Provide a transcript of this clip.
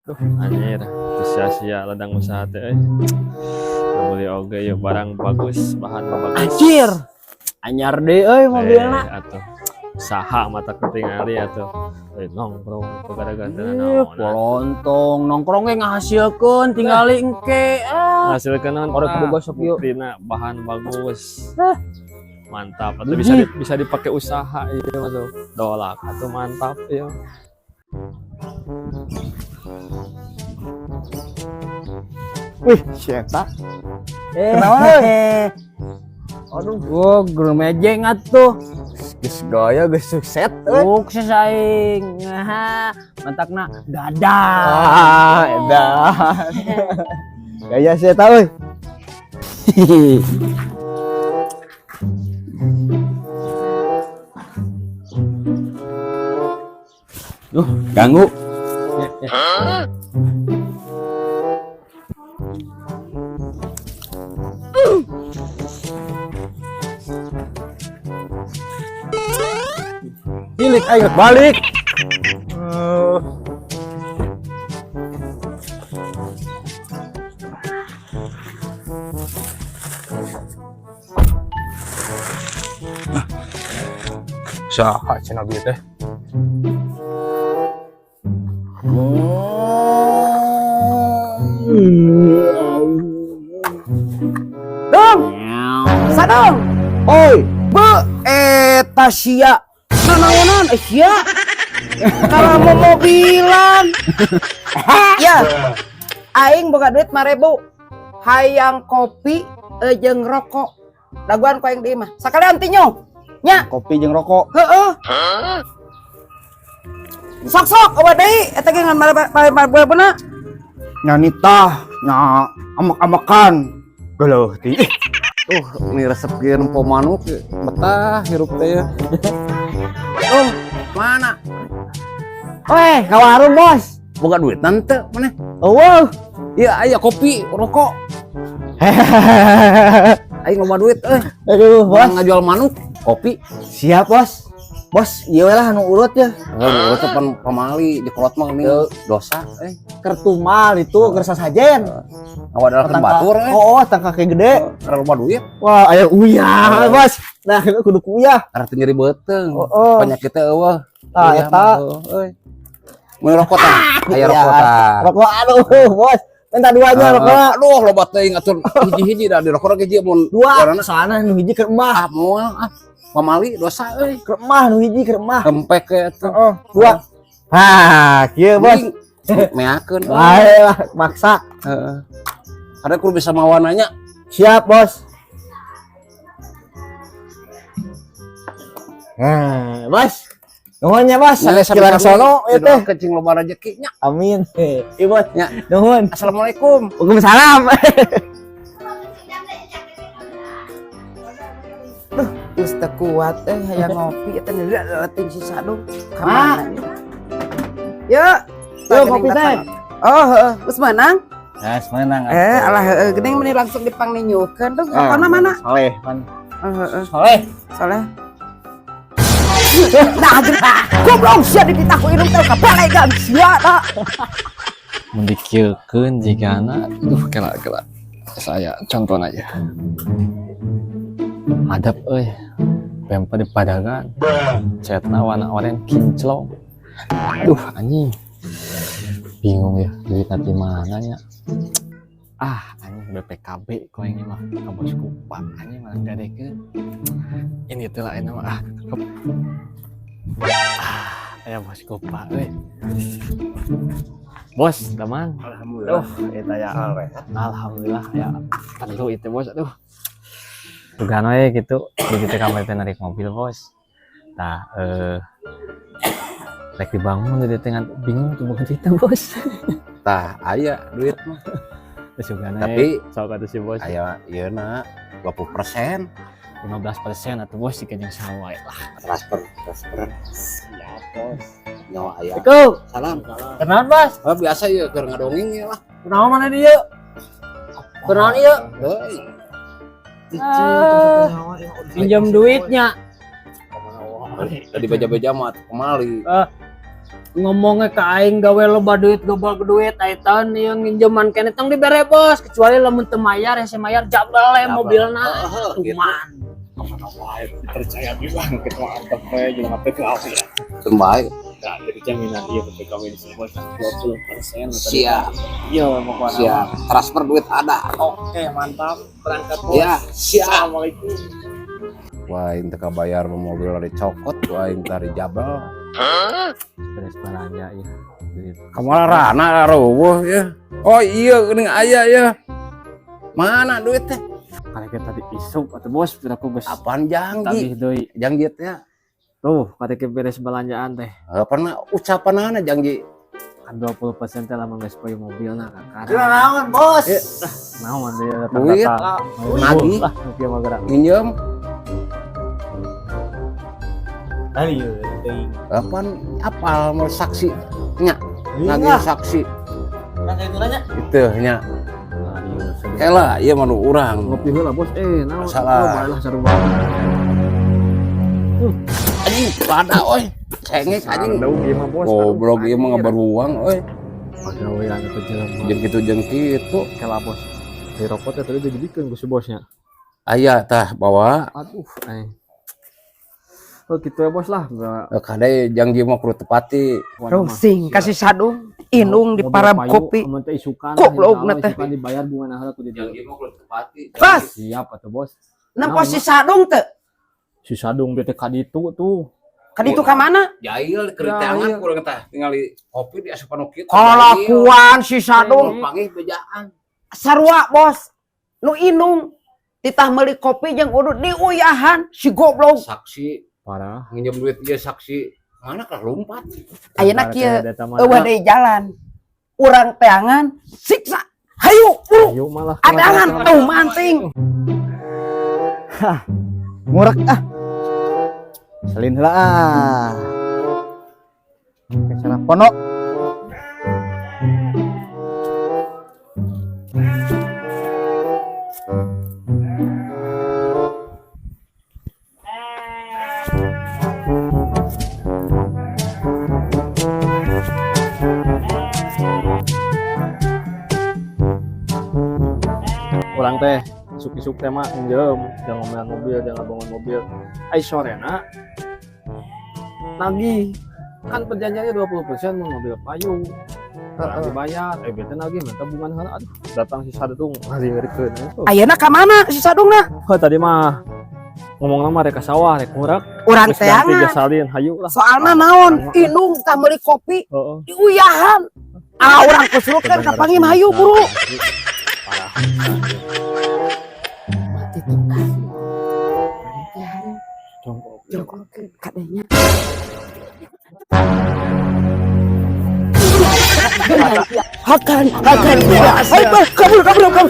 Duh, anjir, sia-sia ladang usaha teh euy. Beli oge ya barang bagus, bahan bagus. Anjir. Anyar deui euy mobilna. Eh, atuh. Saha mata ketingali atuh. Eh, nongkrong gara-gara Eh, naon. Polontong nongkrong ge ngahasilkeun tingali engke. Ah. Ngasilkeun naon? Korek boga sok ieu. Buktina bahan bagus. Eh. Mantap. Atau bisa dipakai usaha ieu mah tuh. Dolak atuh mantap ieu. Wih, si eta. Eh. Kenapa, euy? Aduh, gua geremejeng atuh. Geus gaya geus sukses euy. Sukses aing. Ngaha, mantakna dadah. Ah, edan. Gaya si eta euy. Duh, ganggu. Balik ayo balik. Saha cenah bieu teh? Dong, sadong. Oi, Be, eta sia. Nanaonan eh sia. Kalau mau mobilan. Ya. Aing boga duit 5.000. Hayang kopi jeung rokok. Daguan ku aing di imah. Sakalian tinyo. Nya, kopi jeung rokok. heeh. Sok-sok eueuh deui eta ge ngan mare-mare. Nyanita, nya amak-amakan. Geuleuh ti. Tuh, ini resep kieu nempo manuk betah hirup teh ya. Oh, mana? Weh, ka warung, Bos. Boga duit tante mana? Eueuh. Iya, aya kopi, rokok. Aing loba duit euy. Aduh, Bos. Orang ngajual manuk, kopi. Siap, Bos. Bos, ieu we lah anu urut ya. Heuh, urut teh pan pamali di kolot mah geuning dosa euy. Kertumal itu kersa sajen. Awadalkeun batur euy. Oh, tangka kayak gede. Karena loba duit, Wah, aya uyah, Bos. Nah, kudu kuyah. karena teu nyeri beuteung. Oh, oh. Penyakitnya eueuh. Ah, Uyah eta. mah, euy. Mun rokok tah, aya rokok tah. Rokok aduh, Bos. Minta duanya rokok. Aduh, loba teuing atuh hiji-hiji da di rokok hiji mun Dua. warna Soalna nu hiji keur emah. ah moal ah. Pamali dosa euy. Keur emah nu hiji keur emah. Kempek ke atuh. Heeh, dua. Hah, kieu, Bos. Mending Meakeun. Bae lah, maksa. Heeh. Karena kudu bisa mawananya. Siap, Bos. Nah, Bos. Nuhun ya, Bos. Nah, Kilang sono ieu teh. Kencing loba rezeki nya. Amin. Iya, Bos. Ya. Nuhun. Assalamualaikum. Waalaikumsalam. Duh, geus teu kuat euy hayang ngopi eta leutik si Sadung. Ka mana? Yuk, Yuk, kopi teh. Oh, heeh, geus meunang? Nah, menang. Eh, alah heeh, geuning meni langsung dipangninyukeun dong. Rokona mana? Soleh, man. Oh, heeh, Soleh. soleh. Nah, geus goblok sia dititah ku irung teh kabalegan sia da. Mun dikieukeun jigana, aduh kela-kela. Saya contoh aja. Hadap euy. Pempa di padagan. Cetna warna oranye kinclong. Aduh anjing. Bingung ya duit nanti mana nya. Ah anjing BPKB kok ini mah ka bos kupa anjing malah gadekeun. Ini teh lah ini mah ah. Ah, aya bos kupa euy. Bos, damang. Alhamdulillah. Eta ya. Alhamdulillah ya. Perlu itu bos aduh. Sugan we gitu. Jadi teh kamari teh narik mobil bos. Nah, rek dibangun di tengah bingung tuh bukan cerita bos. Tah, aya duit mah. Sugan we. Tapi sok atuh si bos. aya ieu na 20% 15% atau bos jika jeung sawa lah. transfer transfer. Siap, Bos. Nyawa aya. Assalamualaikum. Salam. Kenalan, Bos. Oh, biasa ya keur ngadongeng ya lah. Kunaon mana dia? Kunaon ieu? Heuy. Ah, pinjam duitnya. Tadi beja-beja mah atuh pamali. Ah. Ngomongnya ke aing gawe loba duit gobal duit eta ieu nginjeman keneh tong dibere bos kecuali lamun teu mayar hese mayar jabel mobilna. Tuman. Kemana wae percaya bilang kita mantep we jeung PKW ya. Terbaik. Nah, jadi jaminan ieu PKW di sini bos 20%. Siap. Iya, pokoknya. Siap. Transfer duit ada. Oke, mantap. Berangkat bos. Ya, siap. Assalamualaikum. Wah, aing teu kabayar mobil dicokot, wah aing teh dijabel. Beres belanja ya. Duit. Kamana rana ruweuh ya. Oh iya geuning aya ya. Mana duit teh? Karena kita tadi isuk atau bos, aku geus Apaan janji? tagih deui. Janji teh. Tuh, karek beres belanjaan teh. Pernah ucapanana janji. Kan 20% teh lamun geus poe mobilna kan. Naon, Bos? Naon deui Duit. datang-datang. Nagih. Lah, kieu mah gerak. Nginjem. Ayo, teuing. Apaan apal mau saksi nya. Nagih saksi. Kan itu nanya. Itu nya. Nah, iya, sedih. Kela ieu mah nu urang. Ngopi heula bos. Naon? Salah. Oh, bae lah sarua. Anjing pada euy. Cengek anjing. Sardung ieu mah bos. Goblok ieu mah ngabaruang euy. Pagawean eta jelema. Jeung kitu jeung kitu. Kela bos. Di rokok teh tadi dijadikeun ku si bosnya. Aya tah bawa. Aduh, eh. Oh gitu ya bos lah. Enggak. Kade janji mah kudu tepati. Rungsing kasih Sadung indung di parab kopi. Amun teh isukan. Goblok na teh. Isukan dibayar bunga nah heula ku di dieu. Mah kudu tepati. Bos, Siap atuh bos. nempo si Sadung teu. Si Sadung teh ka ditu tuh. Ka ditu ka mana? Jail keriteangan kurang tah tingali kopi di asupan nu kitu. Kalakuan si Sadung Panggih bejaan. Sarua bos. Nu indung titah meuli kopi jeung udut diuyahan si goblok. Saksi Parah. nginjem duit ieu saksi mana kah lompat. Ayeuna kieu eueuh deui jalan. Urang teangan siksa. Hayu buru. Ayo malah. Adangan tuh manting. Murek ah. Selin heula ah. Cara pondok. Urang teh isuk-isuk teh mah nginjem, jangan ngomelan mobil, jangan bangun mobil. Ai sorena nagih. Kan perjanjiannya 20% mau mobil payu. Kurang dibayar, bete nagih minta bunga heula. Aduh, datang si Sadung ngaliurkeun. Ayeuna ka mana si Sadungna? Heuh tadi mah ngomongna mah rek ka sawah, rek ngurek. Urang Geus ganti teangan. gasalin, hayu lah. Soalna naon? Indung tah meuli kopi Heeh. diuyahan. Ah urang kusulkeun ka panggih hayu buru. Parah. Mati tukang. Jongkok. Jongkokkeun kadenya. Hakan, hakan. Ayo, kabur, kabur, kabur.